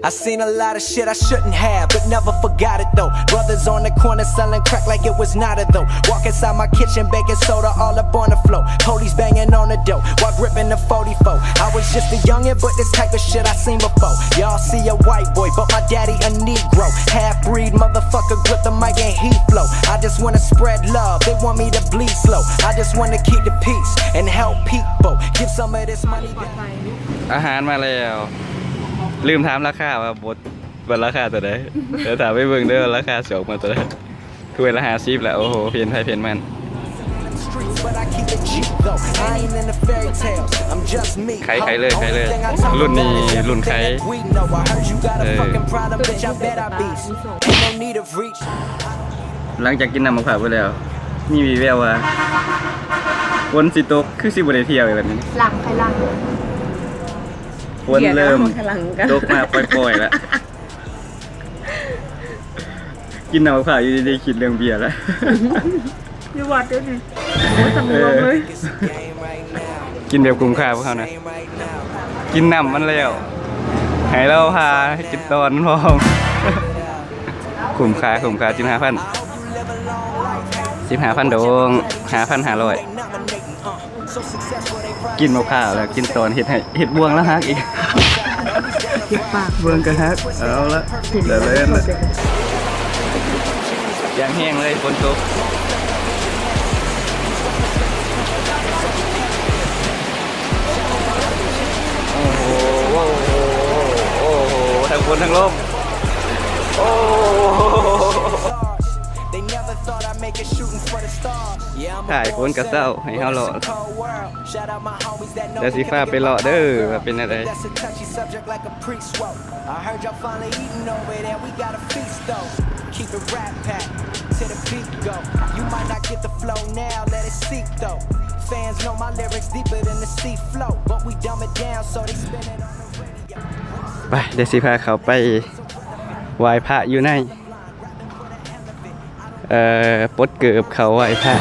I seen a lot of shit I shouldn't have, but never forgot it though. Brothers on the corner selling crack like it was nada though. Walk inside my kitchen, baking soda all up on the floor. Police banging on the door while gripping the forty-four. I was just a youngin', but this type of shit I seen before. Y'all see a white boy, but my daddy a Negro. Half breed motherfucker, grip the mic and he flow. I just wanna spread love, they want me to bleed slow. I just wanna keep the peace and help people. Give some of this money back. ອາຫານມາແລ້ວ. ລືມຖາມລາຄາວ່າ ບໍ່ ວ່າລາຄາເທົ່າໃດ. ດຽວຖ້າໄປເບິ່ງເດີວ່າລາຄາຊິອອກມາເທົ່າໃດ. ຖ້ວຍລະຫ້າສິບລະ. ໂອ້ໂຫ ເພນໃຜເພນມັນ. ໄຂ ໄຂເລີຍ ໄຂເລີຍ. ລຸ້ນນີ້ລຸ້ນໄຂ. ເອີ ຫຼັງຈາກກິນນ້ຳໝາກພ້າວໄປແລ້ວ ມີວີ່ແວວວ່າຝົນຊິຕົກ ຄືຊິບໍ່ໄດ້ທ່ຽວອີກແລ້ວນີ້. ຫຼັງ ໄຂຫຼັງ. ຝົນເລີ່ມຕົກມາປ່ອຍໆລະ. ກິນນ້ຳໝາກພ້າວຢູ່ດີໆ ຄິດເລື່ອງເບຍລະ. ຢູ່ວັດເດ້ນີ້. ໂອ້ຍ ສຳຮວມເລີຍ. ກິນແບບຄຸ້ມຄ່າພວກເຮົານະ. ກິນນ້ຳມັນແລ້ວ ໃຫ້ລາວພາໃຫ້ກິນຕອນພ້ອມ. ຄຸ້ມຄ່າ ຄຸ້ມຄ່າ. ສິບຫ້າພັນ ສິບຫ້າພັນໂດງ ຫ້າພັນຫ້າຮ້ອຍ. ກິນໝາກພ້າວແລ້ວກິນຕອນ ເຮັດໃຫ້ ເຮັດບ່ວງລະຫັກອີກ. ເຮັດປາກ ບ່ວງກະຫັກ. ເອົາລະ ເດີນເລີຍລະ. ຢ່າງແຮງເລີຍ ຝົນຕົກ. ໂອ້ໂຫ ໂອ້ໂຫ ທັງຝົນທັງລົມ. ໂອ້ໂຫ ຖ່າຍຝົນກະເຊົ້າໃຫ້ເຮົາເລາະ. ດຽວຊິພາໄປເລາະເດີ ວ່າເປັນແນວໃດ. Fans know my lyrics deeper than the sea floor, but we dumb it down so they spin it on the radio. ໄປ ດຽວຊິພາເຂົ້າໄປໄຫວ້ພະຢູ່ໃນ ເອີ ປົດເກີບເຂົ້າໄຫວ້ພະ.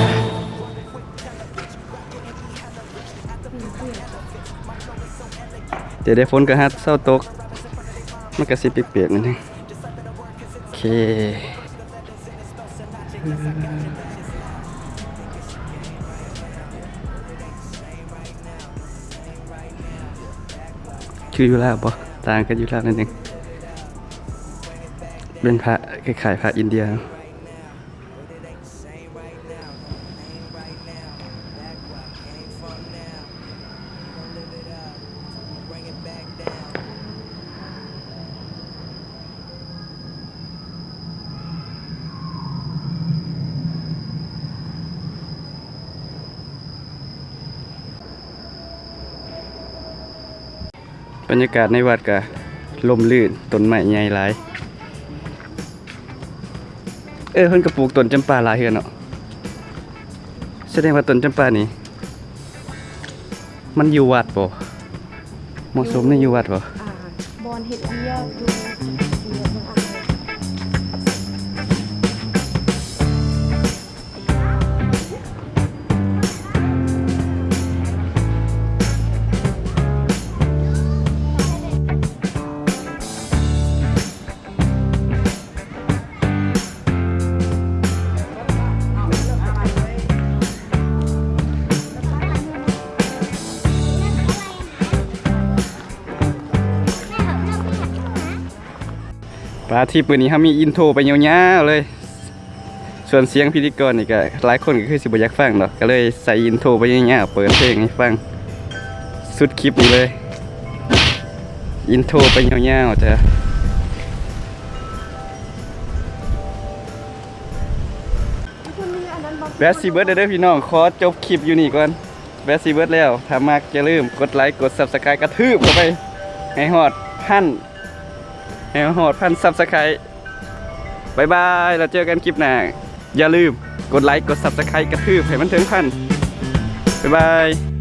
ດຽວໄດ້ຝົນກະຫັດເຊົາຕົກ ມັນກະຊິແປກໆໜ້ອຍໜຶ່ງ. ໂອເຄ ຄືຢູ່ລາວບໍ່? ຕ່າງກັນຢູ່ລາວໜ້ອຍໜຶ່ງ. ເປັນພະ ຄ້າຍໆພະອິນເດຍ. But it ain't the same right now. Ain't right now. Back where I came from now. I'ma live it up. I'ma bring it back down. ບັນຍາກາດໃນວັດກະຮົ່ມລື່ນ ຕົ້ນໄມ້ໃຫຍ່ຫຼາຍ. ເອີ ເພິ່ນກະປູກຕົ້ນຈຳປາຫຼາຍເທື່ອເນາະ. ສະແດງວ່າຕົ້ນຈຳປານີ້ ມັນຢູ່ວັດບໍ່? ເໝາະສົມໃນຢູ່ວັດບໍ່? ອ່າ ບ່ອນເຮັດວຽກຢູ່ ປາ ທຣິບມື້ນີ້ເຮົາມີອິນໂທໄປຍາວໆເລີຍ. ສ່ວນສຽງພິທີກອນນີ້ກະຫຼາຍຄົນກະຄືຊິບໍ່ຢາກຟັງດອກ ກະເລີຍໃສ່ອິນໂທໄປຍາວໆ ເປີດເພງໃຫ້ຟັງສຸດຄລິບນີ້ເລີຍ. ອິນໂທໄປຍາວໆ ຈ້າ. ແບັດຊິເບິດແລ້ວເດີພີ່ນ້ອງ ຂໍຈົບຄລິບຢູ່ນີ້ກ່ອນ. ແບັດຊິເບິດແລ້ວ ຖ້າມັກຢ່າລືມກົດໄລກົດຊັບສະໄຄຣບ ກະທືບເຂົ້າໄປໃຫ້ຮອດພັນ ໃຫ້ຮອດພັນຊັບສະໄຄຣບ. ບາຍບາຍ ແລ້ວເຈີກັນຄລິບໜ້າ. ຢ່າລືມກົດໄລກົດຊັບສະໄຄຣບ ກະທືບໃຫ້ມັນເຖິງພັນ. ບາຍບາຍ.